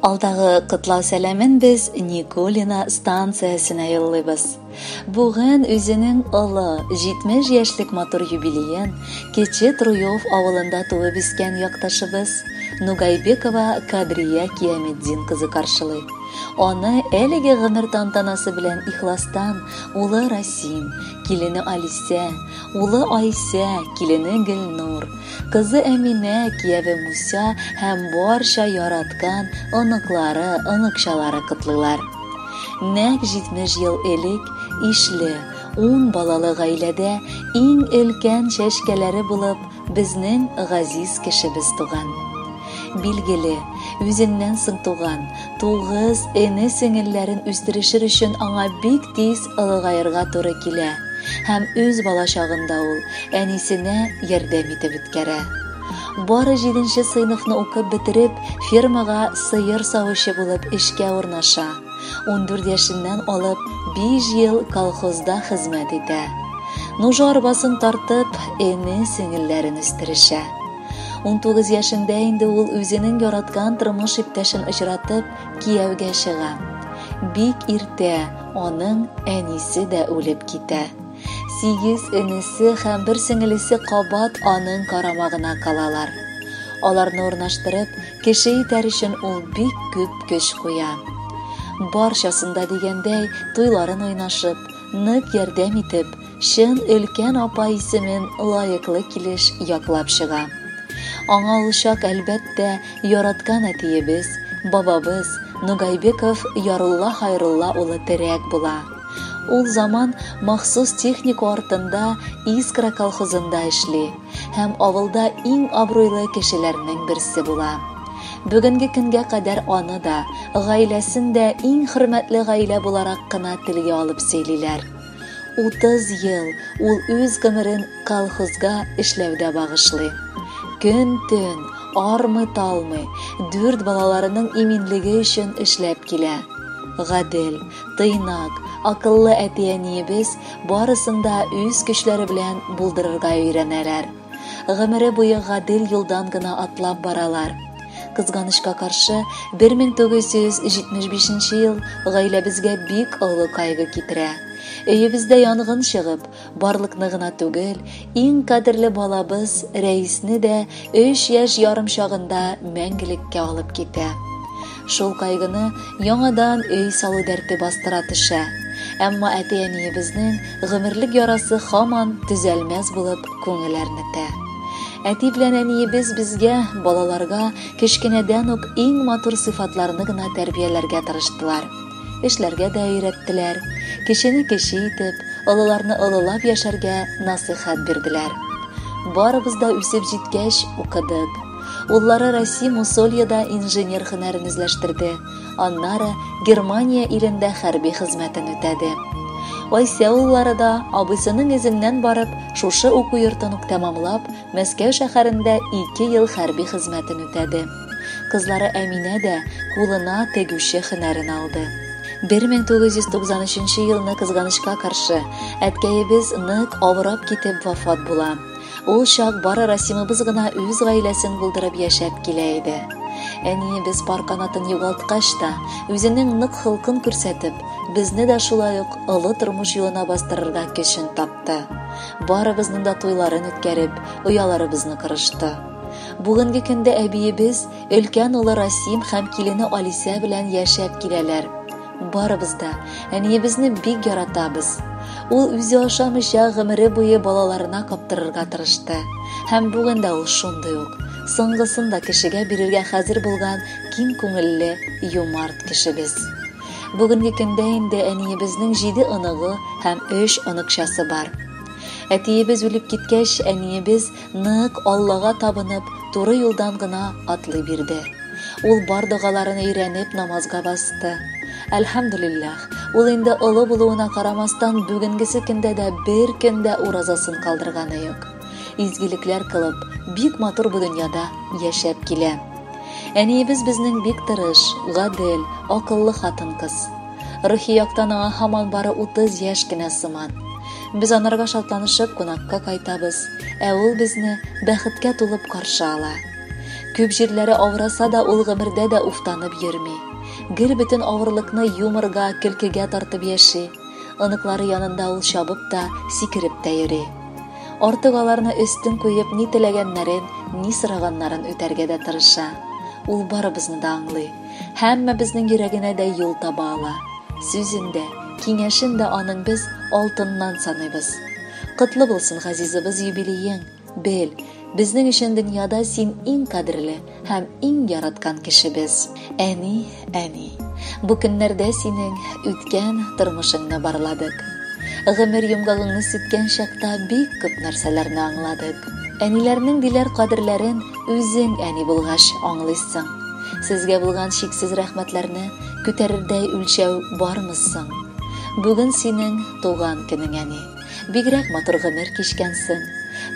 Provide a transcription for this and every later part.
Алдагы котлау сәламен без Никулина станциясенә юллыйбыз. Бүген үзенең олы 70 яшьлек матур юбилеен Кече Труев авылында туып үскән якташыбыз Нугайбекова Кадрия Кияметдин кызы каршылый. Аны әлеге гомер тантанасы белән ихластан улы Расим, килене Алисә, улы Айсә, килене Гөлнур, кызы Әминә, кияве Муса һәм барча яраткан оныклары, оныкчалары котлыйлар. Нәкъ 70 ел элек ишле, ун балалы гаиләдә иң өлкән чәчкәләре булып безнең газиз кешебез туган. Билгеле, үзеннән соң туган тугыз эне-сеңелләрен үстерешер өчен аңа бик тиз олыгаерга туры килә һәм үз балачагында ул әнисенә ярдәм итеп үткәрә. Бары җиденче сыйныфны укып бетереп, фермага сыер савучы булып эшкә урнаша. 14 яшеннән алып 5 ел колхозда хезмәт итә. Нужа арбасын тартып, эне-сеңелләрен үстерешә. 19 яшендә инде ул үзенең яраткан тормыш иптәшен очратып, кияүгә чыга. Бик иртә аның әнисе дә үлеп китә. Сигез энесе һәм бер сеңелесе кабат аның карамагына калалар. Аларны урнаштырып, кеше итәр өчен ул бик күп көч куя. Барчасын да дигәндәй, туйларын уйнашып, нык ярдәм итеп, чын өлкән апа исемен лаеклы килеш яклап чыга. Аңа ул чак, әлбәттә, яраткан әтиебез, бабабыз Нугайбеков Ярулла Хайрулла улы терәк була. Ул заман махсус техника артында Искра колхозында эшли һәм авылда иң абруйлы кешеләрнең берсе була. Бүгенге көнгә кадәр аны да, гаиләсен дә иң хөрмәтле гаилә буларак кына телгә алып сөйлиләр. 30 ел ул үз гомерен колхозга эшләүдә багышлый. Көн-төн, армый-талмый, дүрт балаларының иминлеге өчен эшләп килә. Гадел, тыйнак, акыллы әти-әниебез барысын да үз көчләре белән булдырырга өйрәнәләр. Гомере буе гадел юлдан гына атлап баралар. Кызганычка каршы, 1975 ел гаиләбезгә бик олы кайгы китерә. Өебездә янгын чыгып, барлыкны гына түгел, иң кадерле балабыз Рәисне дә өч яшь ярым чагында мәңгелеккә алып китә. Шул кайгыны яңадан өй салу дәрте бастыра төшә. Әмма әти-әниебезнең гомерлек ярасы һаман төзәлмәс булып күңел әрнетә. Әти белән әниебез безгә, балаларга, кечкенәдән үк иң матур сыйфатларны гына тәрбияләргә тырыштылар. Эшләргә дә өйрәттеләр, кечене кече итеп, олыларны олылап яшәргә насыйхәт бирделәр. Барыбыз да үсеп җиткәч, укыдык. Уллары Расим Усольеда инженер һөнәрен үзләштерде, аннары Германия илендә хәрби хезмәтен үтәде. Айсә уллары да, абыйсының эзеннән барып, шушы уку йортын ук тәмамлап, Мәскәү шәһәрендә ике ел хәрби хезмәтен үтәде. Кызлары Әминә дә кулына тегүче һөнәрен алды. 1993 елны кызганычка каршы, әткәебез нык авырап китеп вафат була. Ул чак бары Расимыбыз гына үз гаиләсен булдырып яшәп килә иде. Әниебез пар канатын югалткач та, үзенең нык холкын күрсәтеп, безне дә шулай ук олы тормыш юлына бастырырга көчен тапты. Барыбызның да туйларын үткәреп, ояларыбызны кырышты. Бүгенге көндә әбиебез өлкән улы Расим һәм килене Алисә белән яшәп киләләр. Барыбыз да әниебезне бик яратабыз. Ул үзе ашамыйча гомере буе балаларына каптырырга тырышты. Һәм бүген дә ул шундый ук. Соңгысын да кешегә бирергә хәзер булган киң күңелле, юмарт кешебез. Бүгенге көндә инде әниебезнең җиде оныгы һәм өч оныкчасы бар. Әтиебез үлеп киткәч, әниебез нык Аллага табынып, туры юлдан гына атлый бирде. Ул бар догаларын өйрәнеп намазга басты. Әлхәмдүлилләһ, ул инде олы булуына карамастан, бүгенгесе көндә дә бер көн дә уразасын калдырганы юк. Изгелекләр кылып, бик матур бу дөньяда яшәп килә. Әниебез безнең бик тырыш, гадел, акыллы хатын-кыз. Рухи яктан аңа һаман бары 30 яшь кенә сыман. Без анарга шатланышып кунакка кайтабыз, ә ул безне бәхеткә тулып каршы ала. Күп җирләре авыраса да, ул гомердә дә уфтанып йөрми. Гел бөтен авырлыкны юморга, көлкегә тартып яши. Оныклары янында ул чабып та, сикереп тә йөри. Артык аларны өстен куеп, ни теләгәннәрен, ни сораганнарын үтәргә дә тырыша. Ул барыбызны да аңлый. Һәммәбезнең йөрәгенә дә юл таба ала. Сүзен дә, киңәшен дә аның без алтыннан саныйбыз. Котлы булсын, газизыбыз, юбилеең! Бел, безнең өчен дөньяда син иң кадерле һәм иң яраткан кешебез. Әни, әни, бу көннәрдә синең үткән тормышыңны барладык. Гомер йомгагыңны сүткән чакта бик күп нәрсәләрне аңладык. Әниләрнең диләр кадерләрен үзең әни булгач аңлыйсың. Сезгә булган чиксез рәхмәтләрне күтәрердәй үлчәү бармы соң? Бүген синең туган көнең, әни. Бигрәк матур гомер кичкәнсең.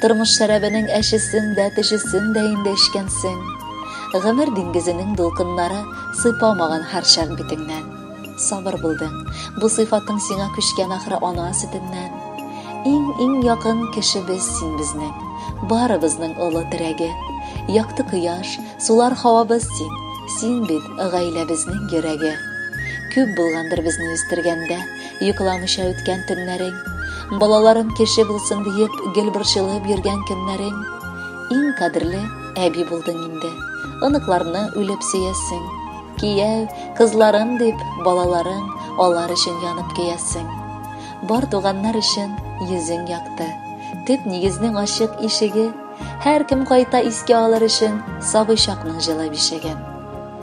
Тормыш шәрабенең әчесен дә, төчесен дә инде эчкәнсең. Гомер диңгезенең дулкыннары сыйпамаган һәрчак битеңнән. Сабыр булдың. Бу сыйфатың сиңа күчкән ахры ана сөтеннән. Иң-иң якын кешебез син безнең. Барыбызның олы терәге. Якты кояш, сулар һавабыз син. Син бит гаиләбезнең йөрәге. Күп булгандыр безне үстергәндә, йокламыйча үткән төннәрең. Балаларым кеше булсын диеп, гел борчылып йөргән көннәрең. Иң кадерле әби булдың инде. Оныкларны үлеп сөясең. Кияү, кызларым дип, балаларың алар өчен янып көясең. Бар туганнар өчен йөзең якты. Төп нигезнең ачык ишеге. Һәркем кайта искә алыр өчен сабый чакның җылы бишеген.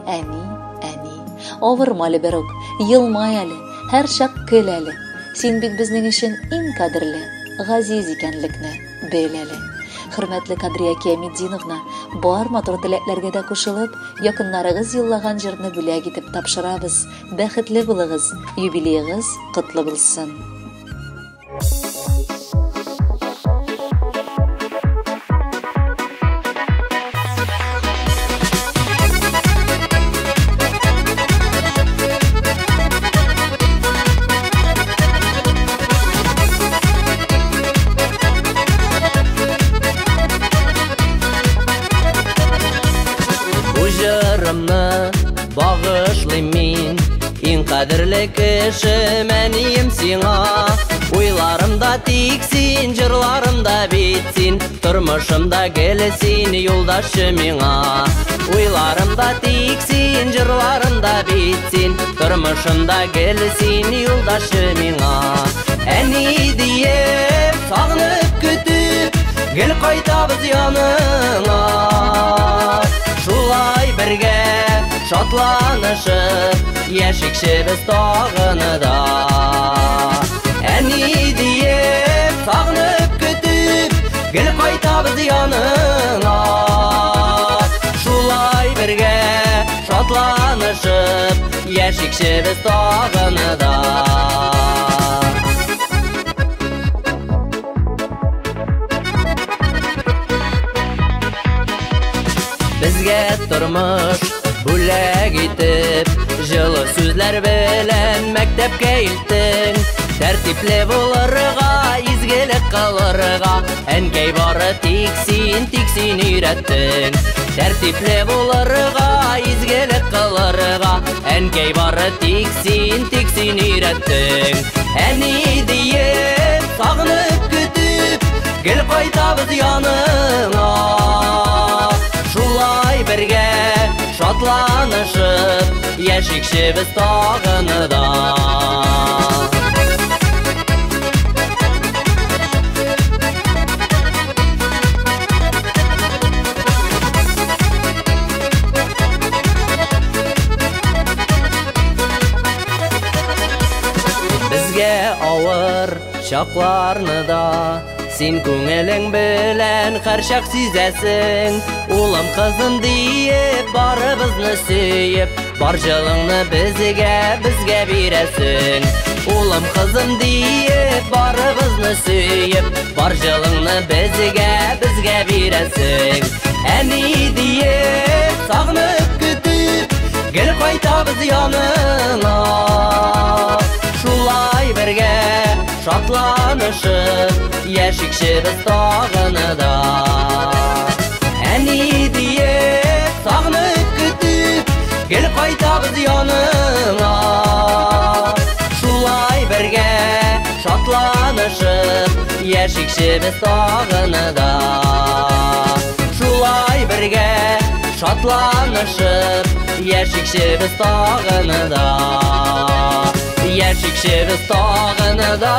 Әни, әни, авырма әле берүк, елмай әле, һәрчак көл әле. Син бит безнең өчен иң кадерле, газиз икәнлекне бел әле. Хөрмәтле Кадрия Кияметдиновна, бар матур теләкләргә дә кушылып, якыннарыгыз юллаган җырны бүләк итеп тапшырабыз. Бәхетле булыгыз, юбилеегыз котлы булсын. Бу җырымны багышлыйм мин иң кадерле кешем, әнием сиңа. Уйларымда тик син, җырларымда бит син, тормышымда гел син, юлдашчы миңа. Уйларымда тик син, җырларымда бит син, тормышымда гел син, юлдашчы миңа. Әни диеп, сагынып көтеп, гел кайтабыз яныңа. Шулай бергә шатланышып, яшикчебез тагыны да. Әни диеп, сагынып көтеп, гел кайтабыз яныңа. Шулай бергә шатланышып, яшикчебез тагыны да. Безгә тормыш бүләк итеп, җылы сүзләр белән мәктәпкә илттең. Тәртипле булырга, изгелек кылырга, әнкәй бары тик син, тик син өйрәттең. Тәртипле булырга, изгелек кылырга, әнкәй бары тик син, тик син өйрәттең. Әни диеп, сагынып көтеп, гел кайтабыз яныңа. Шулай бергә шатланышып, яшикчебез тагыны да. Безгә авыр чакларны да син күңелең белән һәрчак сизәсең. Улым, кызым диеп, барыбызны сөеп, бар җылыңны безгә, безгә бирәсең. Улым, кызым диеп, барыбызны сөеп, бар җылыңны безгә, безгә бирәсең. Әни диеп, сагынып көтеп, гел кайтабыз яныңа. Шулай бергә шатланышып, яшикчебез тагыны да. Әни диеп, Гел кайтабыз яныңа. Шулай бергә шатланышып яшикче без тагын да. Шулай бергә шатланышып яшикче без тагын да. Яшикче без тагын да.